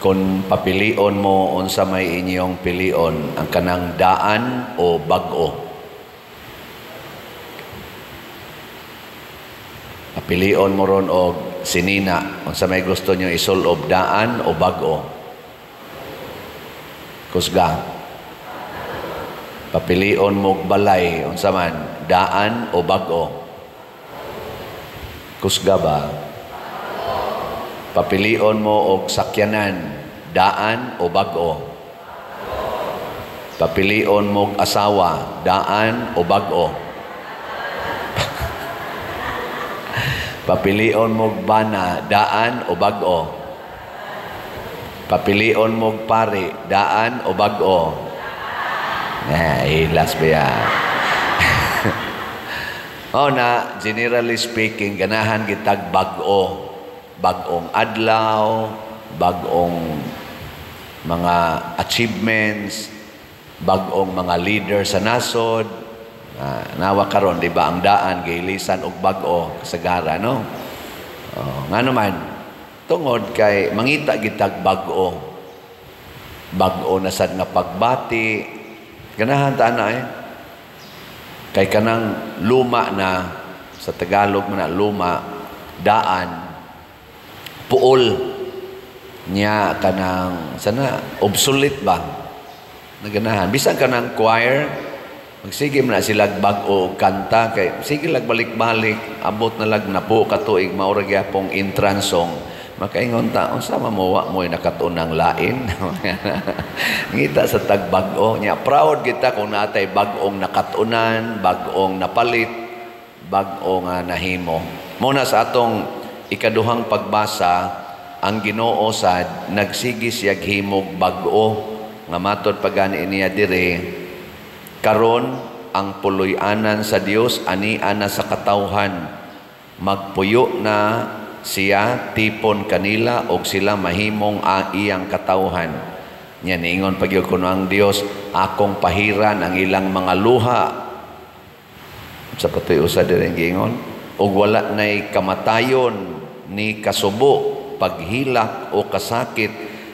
Kung papilion mo, unsa may inyong pilion, ang kanang daan o bag-o? Papilion mo ron og sinina, unsa may gusto nyo isulob, daan o bag-o? Kusga. Papilion mo og balay, unsa man, daan o bag-o? Kusga ba? Papilion mo og sakyanan, daan o bag-o? Papilion mo og asawa, daan o bag-o? Papilion mo og bana, daan o bag-o? Papilion mo og pari, daan o bag-o? Na, ilas ba yan? O na, generally speaking, ganahan gitag bag-o. Bag-ong adlaw, bag-ong mga achievements, bag-ong mga leader sa nasod. Nawa karon, di ba, ang daan gihilisan og bag-o kasagara, no? Oh, nga naman, tungod kay mangita gitag bag-o. Bag-o na sad nga pagbati. Ganahan ta na eh. Kay kanang luma na, sa Tagalog man na luma, daan, puol niya, kanang sana obsolete ba naganahan. Bisan kanang choir, magsige man na sila bag-o og kanta kay sige lag balik-balik, abot na lag napo ka tuig, mao ra gyapong entrance song. Makaingon ta, unsa man mo, wa mo'y nakatunang lain? Ngita sa tag bag-o niya. Proud kita kung natay bag-ong nakatunan, bag-ong napalit, bag-o nga nahimo. Muna sa atong ikaduhang pagbasa, ang Ginoo sad nagsige siyag himog bag-o nga matod pagani niya dire, karon ang puloy-anan sa Dios ania na sa katawhan, magpuyo na siya tipon kanila og sila mahimong iyang katawhan. Nya niingon pagyud kuno ang Dios, akong pahiran ang ilang mga luha sa patuy usa dire giingon, og wala nay kamatayon ni kasubo, paghilak o kasakit,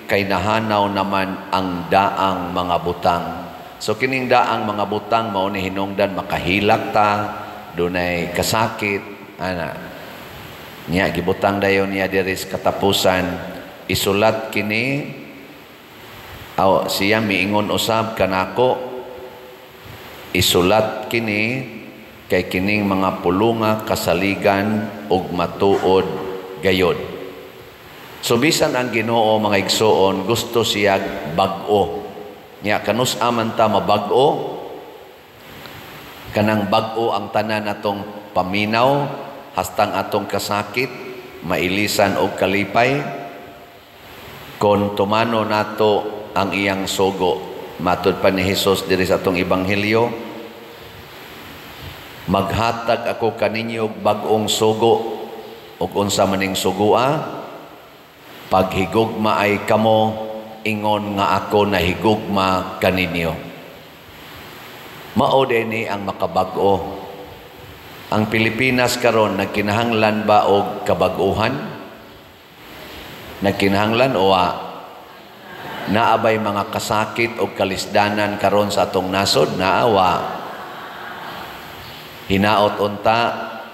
kay nahanaw naman ang daang mga butang. So kining daang mga butang mao ni hinungdan makahilak ta, dunay kasakit ana. Nya gibutang dayon niya diri sa katapusan, isulat kini aw siya miingon usab kanako, isulat kini kay kining mga pulunga kasaligan ug matuod gayod. So bisan ang Ginoo, mga igsoon, gusto siya bag-o. Nya kanus-a man ta mabag-o? Kanang bag-o ang tanan natong paminaw, hastang atong kasakit mailisan og kalipay kon tumano nato ang iyang sugo. Matud pa ni Hesus diri sa atong ebanghelyo, maghatag ako kaninyo og bag-ong sugo. Ug unsa maning sugoa? Paghigugma ay kamo ingon nga ako nahigugma kaninyo. Mao dinhi ang makabag-o. Ang Pilipinas karon nagkinahanglan ba og kabag-ohan? Nagkinahanglan o wa? Naabay mga kasakit o kalisdanan karon sa atong nasod? Naawa. Hinaot unta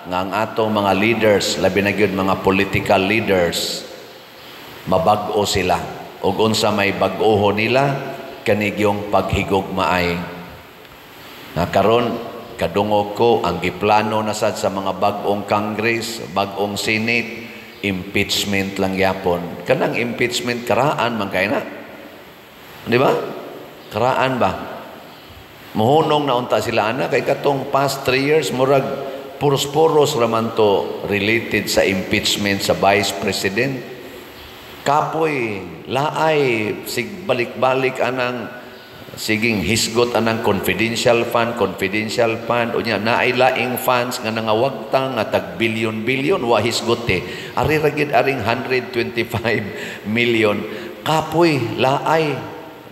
nga ang atong mga leaders, labi na gyud mga political leaders, mabag-o sila. Ug unsa may bag-oho nila, kanigyong paghigugmaay. Nga karon kadungog ko ang giplano na sad sa mga bag-ong Congress, bag-ong Senate, impeachment lang gyapon. Kanang impeachment karaan man kay na. Di ba? Karaan ba? Muhunong na unta sila ana kay katong past 3 years murag puros-puros raman to related sa impeachment sa Vice President. Kapoy, laay, sig balik-balik anang siging hisgot anang confidential fund, confidential fund, unya naay laing funds nga nangawagtang nga tag billion-billion wa hisgot eh. Ari ra gid aring 125 million. Kapoy, laay,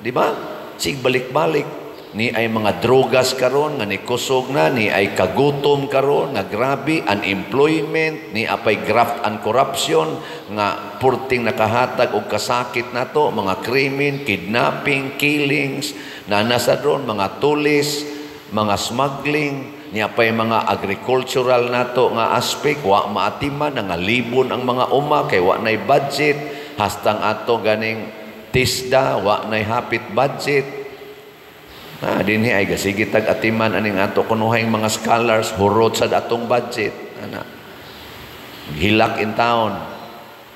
di ba? Sig balik-balik. Ni ay mga drogas karon nga ni kusog na, ni ay kagutom karon nga grabe, unemployment, ni apay graft and corruption nga purting nakahatag og kasakit nato, mga krimen, kidnapping, killings, na nasa dron mga tulis, mga smuggling, ni apay mga agricultural nato nga aspect wa maatiman, nga libon ang mga uma kay wa nay budget, hastang ato ganing TISDA wa nay hapit budget. Na dinhi ay gasige tag atiman aning ato kunuhay mga scholars, hurot sad atong budget ana. Hilak in town.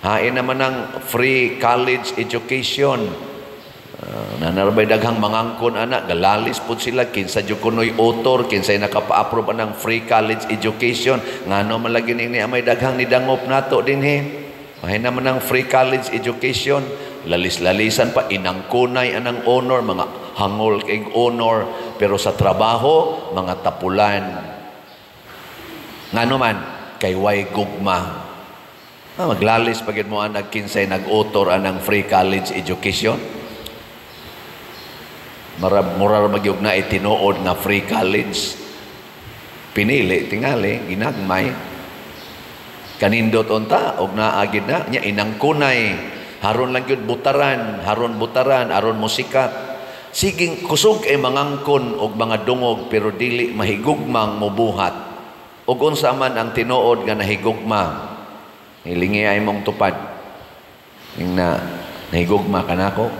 Hain naman ang free college education. Nanarbay daghang mangangkon ana, galalis pud sila kinsa jud kunoy author, kinsay nakapa-approve anang free college education. Ngano man lagi ni may daghang nidangop nato dinhi. Hain naman ang free college education, lalis-lalisan pa inangkunay anang honor, mga hangol kay honor, pero sa trabaho mga tapulan. Ngano man kay way gugma. Maglalis pagid mo ang nagkinsay nag-author anang free college education. Mura magyug na itinuod nga free college. Pinili tingali ginagmay. Kanindot unta og naagid na nya inangkunay. Haron lang gyud butaran, haron butaran, aron musikat. Siging kusog ay mangangkon og mga dungog pero dili mahigugmang mobuhat. Og unsa man ang tinuod nga nahigugma, hilingi ay mong tupad. Ing na nahigugma kanako.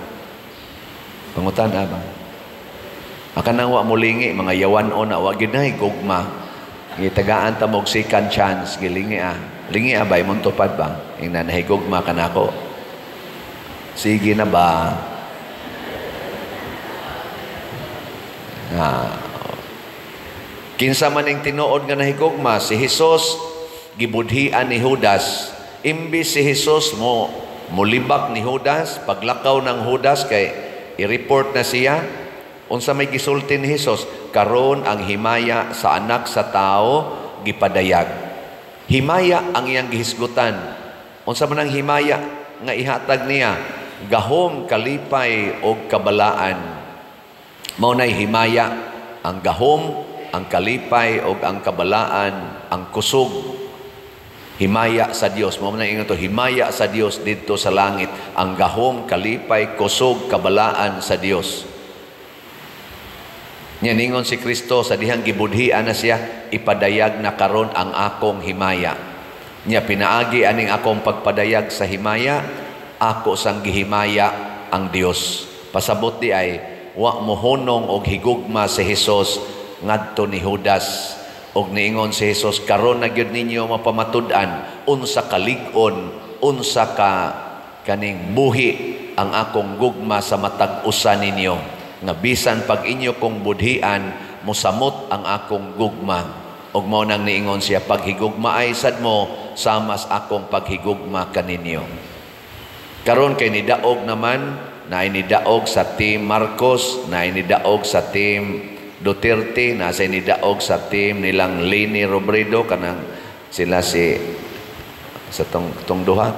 Pangutan ba? Akanang wa molingi mga yawan-on na wa gid nahigugma. Gitagaan ta mog second chance, gilingi ah. Lingi ah ba imong tupad ba? Ing na nahigugma kanako. Sige na ba? Kinsa man ing tinuod nga nahigugma, si Hesus gibudhian ni Judas. Imbis si Hesus mo mulibak ni Judas, paglakaw ng Judas kay i-report na siya. Unsa may gisulti ni Hesus? Karon ang himaya sa anak sa tao gipadayag. Himaya ang iyang gihisgutan. Unsa man ang himaya nga ihatag niya? Gahom, kalipay og kabalaan. Mao nay himaya, ang gahom, ang kalipay og ang kabalaan, ang kusog. Himaya sa Dios. Mao man ingon to, himaya sa Dios didto sa langit, ang gahom, kalipay, kusog, kabalaan sa Dios. Nya ningon si Kristo sa dihang gibudhian na siya, ipadayag na karon ang akong himaya. Nya pinaagi aning akong pagpadayag sa himaya, ako sang gihimaya ang Dios. Pasabot di ay wa mohunong og higugma si Hesus ngadto ni Judas. Og niingon si Hesus, karon na gyud ninyo mapamatud-an unsa kalig-on, unsa ka kaning buhi ang akong gugma sa matag usa ninyo. Nga bisan pag inyo kong budhian, mosamot ang akong gugma. Og mao nang niingon siya, paghigugma ay sad mo samas akong paghigugma kaninyo. Karon kay nidaog naman, na nidaog sa team Marcos, na nidaog sa team Duterte, na sa nidaog sa team nilang Leni Robredo, kanang sila si sa tong duha.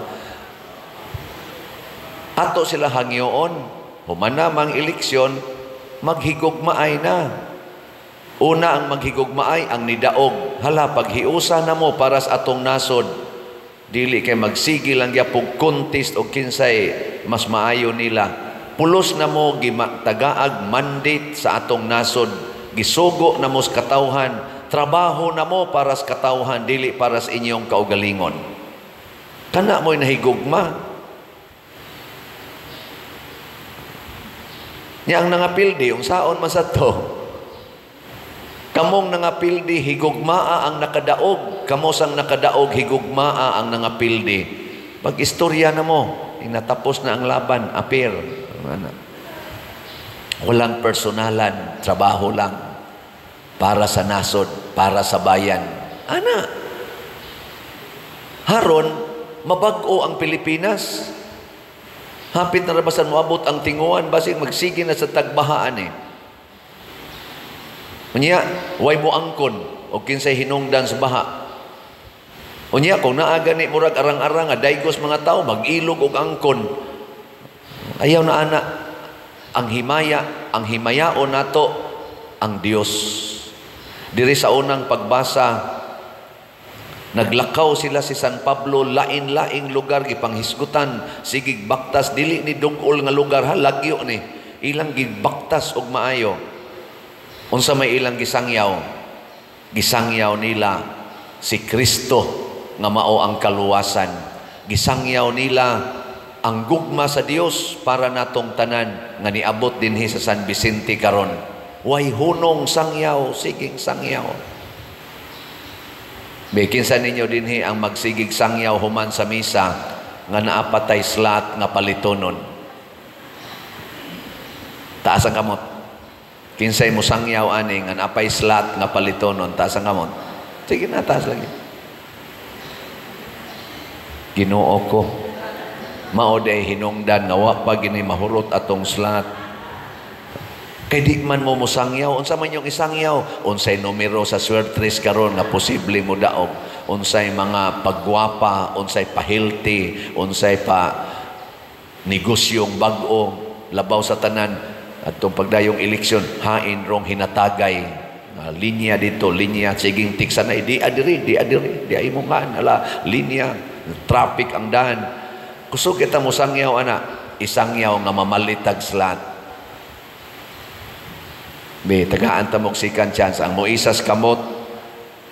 Ato sila hangyoon, humana mang eleksyon, maghigugmaay na. Una ang maghigugmaay ang nidaog. Hala, paghiusa na mo para sa atong nasod. Dili kay magsige lang gyapog contest og kinsay mas maayo nila. Pulos na mo tagaag mandate sa atong nasod. Gisugo na mo sa katawhan. Trabaho na mo para sa katawhan, dili para sa inyong kaugalingon. Kana mo'y nahigugma. Nya ang nangapildi, yung saon man sa to. Kamong nangapildi, higugmaa ang nakadaog. Kamo sang nakadaog, higugmaa ang nangapildi. Pag-istorya na mo, inatapos na ang laban, apir. Walang personalan, trabaho lang. Para sa nasod, para sa bayan. Ana, haron, mabag-o ang Pilipinas. Hapit na rabasan moabot ang tinguan, basig magsige na sa tagbahaan eh. Unya, way mo angkon o kinsay hinungdan sa baha. Unya, kung naa gani murag arang-arang nga daygos mga tao, mag-ilog og angkon. Ayaw na ana. Ang himaya, ang himayaon nato ang Dios. Diri sa unang pagbasa, naglakaw sila si San Pablo lain-laing lugar gipanghisgutan, sigig baktas, dili ni dugol nga lugar ha, lagyo ni. Ilang gibaktas og maayo. Unsa may ilang gisangyaw? Gisangyaw nila si Kristo nga mao ang kaluwasan. Gisangyaw nila ang gugma sa Dios para natong tanan nga niabot dinhi sa San Vicente karon. Way hunong sangyaw, siging sangyaw. Kinsa ninyo dinhi ang magsigig sangyaw human sa misa nga naapatay slot nga palitonon? Taas ang kamot. Kinsay mo sangyaw ani nga naapay slot nga palitonon? Taas ang kamot. Sige na, taas lagi. Ginoo ko. Mao day hinungdan nga wa pa gini mahurot atong slot. Kay di man mo mosangyaw, unsa man yung isangyaw? Unsay numero sa swertres karon nga posible mo daog? Unsay mga pagwapa, unsay pa-healthy, unsay pa negosyong bag-o, labaw sa tanan atong pagdayong eleksyon, hain rong hinatagay. Linya dito, linya, siging tiksan na, di adiri, di adiri, di ay mo nga, ala, linya, traffic ang daan. Kusog kita mo sangyaw, ana, isangyaw nga mamalitag slot. Be, tagaan ta mog second chance. Ang moisas kamot,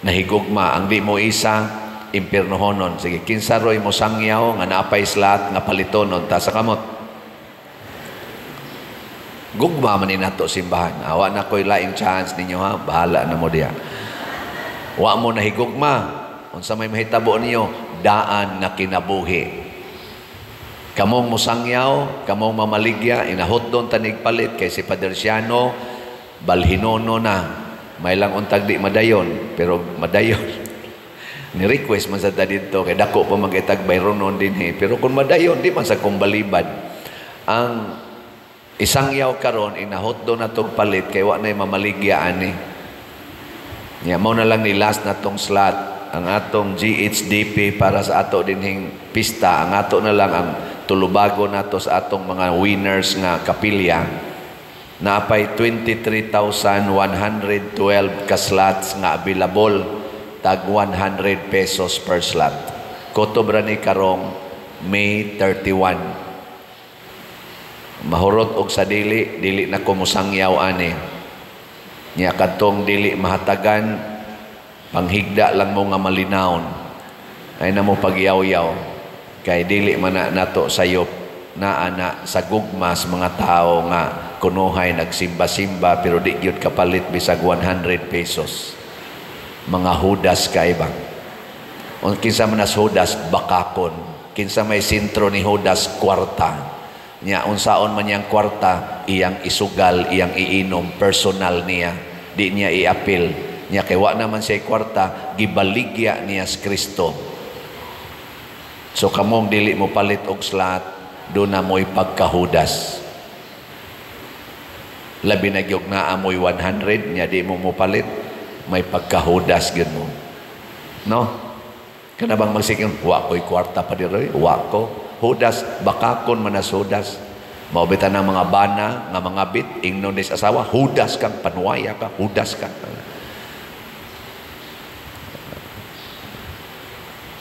nahigugma. Ang di mo isa, impirnohonon. Sige, kinsa roy mo sangyaw nga naapay slot nga palitonon, ta sa kamot. Gugma man ni nato simbahan. Awa na ko'y laing chance ninyo ha. Bahala na mo diya. Wa mo nahigugma. Unsa may mahitabo niyo, daan nga kinabuhi. Kamong musangyaw, kamong mamaligya, inahotdon tanig palit kay si Padre Siano, balhinono na. May lang untag di madayon, pero madayon. Ni-request man sa dito, kay dako pa mag-itag bayronon din eh. Pero kung madayon, di man sa kumbalibad. Ang isangyaw karon inahotdon na tog palit, kay wa na'y mamaligya ani. Nya, mao na lang ni last na tong slot, ang atong GHDP para sa ato dinhing pista, ang ato na lang ang tulubago nato sa atong mga winners nga kapilya, naapay 23,112 ka slots nga available, tag 100 pesos per slot. Kutob ra ni karong May 31. Mahurot og sa dili, dili na ko mosangyaw ani. Nya kadtong dili mahatagan, panghigda lang mo nga malinawon. Ay na mo pagyaw-yaw. Kay dili man na nato sayop naa na sa gugma sa mga tao nga kunuhay nagsimba-simba pero di gyud kapalit bisag 100 pesos. Mga Judas kay ba? Kinsa man as Judas, bakakon. Kinsa may sentro ni Judas, kwarta. Nya unsaon man niyang kwarta, iyang isugal, iyang iinom, personal niya. Di niya iapil. Nya kay wa naman siya kwarta, gibaligya niya sa Kristo. So kamong dili mo palit og slot, do na mo'y pagkahudas. Labi na gyud naa mo'y 100, nya di mo mopalit, may pagkahudas gyud mo. No? Kana bang magsiking, wa ko'y kwarta pa diroy, wa ko. Hudas, bakakon man as Hudas. Maubita ng mga bana, nga mga bit, ingnon nis asawa, Hudas kang, panuwaya ka, Hudas ka.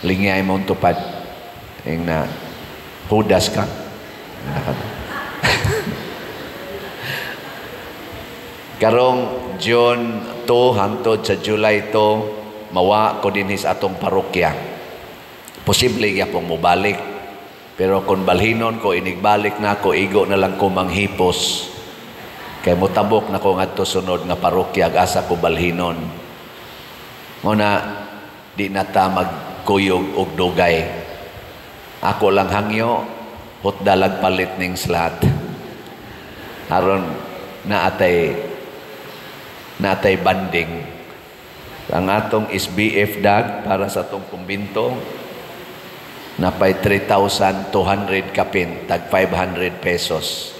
Lingay mong tupad. Ing na, Hudas ka. Karong June 2 hangtod sa July 2, mawa ko dinhi sa atong parokya. Posible gyapong mobalik. Pero kung balhinon ko, inigbalik na ako, igo na lang ko manghipos. Kay motabok na ko ngadto sunod nga parokya, asa ko balhinon. Muna, di na ta magkuyog og dugay. Ako lang hangyo, hutdalag palit ning slot. Aron naatay banding. Ang atong SBF dag para sa atong kumbinto, napay 3,200 kapin, tag 500 pesos.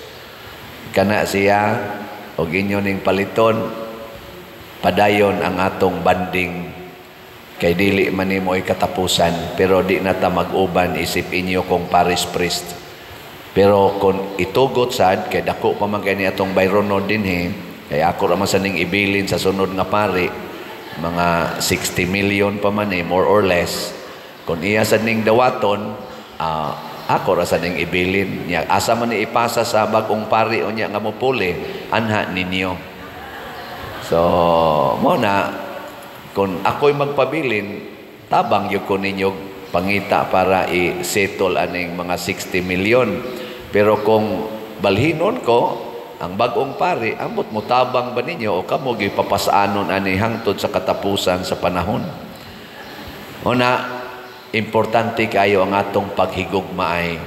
Kana siya, og inyo ning paliton, padayon ang atong banding. Kay dili man nimo ay katapusan, pero di na ta mag-uban isip inyo kung parish priest. Pero kung itugot sad, kay dako pa man kay ni atong bayronon dinhi, Kaya ako ra man sa ning ibilin sa sunod nga pari, mga 60 million pa man eh, more or less. Kung iya sa ning dawaton, ako ra sa ning ibilin. Nya asa man ni ipasa sa bag-ong pari unya nga mopuli, anha ninyo. So, mo na kung ako'y magpabilin, tabang gyud ko ninyo pangita para i-settle aning mga 60 million. Pero kung balhinon ko, ang bag-ong pari, ambot mo tabang ba ninyo o kamo gyud papasanon ani hangtod sa katapusan sa panahon? O na, importante kayo ang atong paghigugmaay.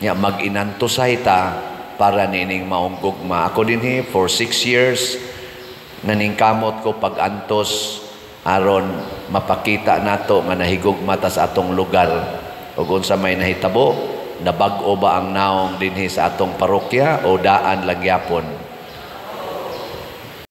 Nya mag-inantusay ta para niining maong gugma. Ako dinhi for 6 years naningkamot ko pag-antos aron mapakita nato nga nahigugma ta sa atong lugar. Ug unsa may nahitabo, nabag-o ba ang naong dinhi sa atong parokya o daan lang gyapon?